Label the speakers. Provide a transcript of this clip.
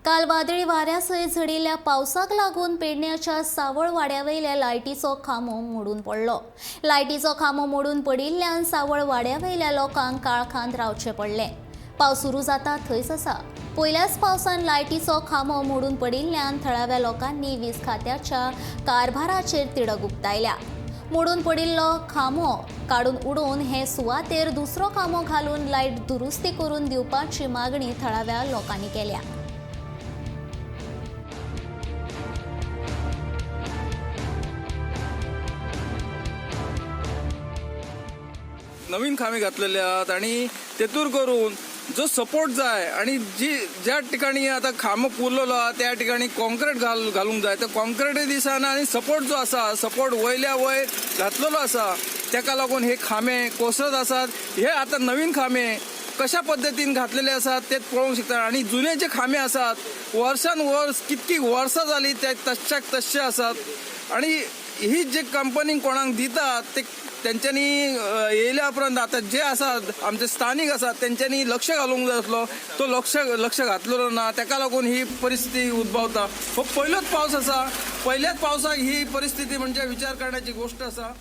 Speaker 1: काल वादळी वाऱ्या सयत झडिल्ल्या पावसाक लागून पेडण्याच्या सावळवाड्यावयल्या लायटीचो खांबो मोडून पडलो. लायटीचो खांबो मोडून पडिल्ल्यान सावळवाड्यावयल्या लोकांक काळखांत रावचें पडलें. पावस सुरू जाता थंयच आसा. पयल्याच पावसान लायटीचो खांबो मोडून पडिल्ल्यान थळाव्या लोकांनी वीज खात्याच्या कारभाराचेर तिडक उक्तायल्या. मोडून पडिल्लो खांबो काडून उडोवन हे सुवातेर दुसरो खांबो घालून लायट दुरुस्ती करून दिवपाची मागणी थळाव्या लोकांनी केल्या.
Speaker 2: नवीन खांबे घातलेले आहात आणि तेतूर करून जो सपोर्ट जाय आणि जी ज्या ठिकाणी आता खांबो पुरलेलो आहा त्या ठिकाणी कॉन्क्रीट घालूंक जाय. ते कॉन्क्रीटय दिसना आनी सपोर्ट जो आसा सपोर्ट वयल्या वयर घातलेलो आसा, तेका लागून हे खांबे कोसळत आसात. हे आता नवीन खांबे कशा पद्दतीन घातलेले आसात ते पळोवंक शकता. आनी जुने जे खांबे आसात वर्सान वर्स कितकी वर्सां जाली ते तश्श्याक तश्शे आसात. आनी ही जे कंपनी कोणाक दितात ते तेंच्यांनी येयल्या उपरांत आतां जे आसात आमचे स्थानीक आसात तेंच्यांनी लक्ष घालूंक जाय आसलो, तो लक्ष लक्ष घातलेलो ना, तेका लागून ही परिस्थिती उद्भवता. हो पयलोच पावस आसा, पयल्याच पावसाक ही परिस्थिती म्हणजे विचार करण्याची गोष्ट आसा.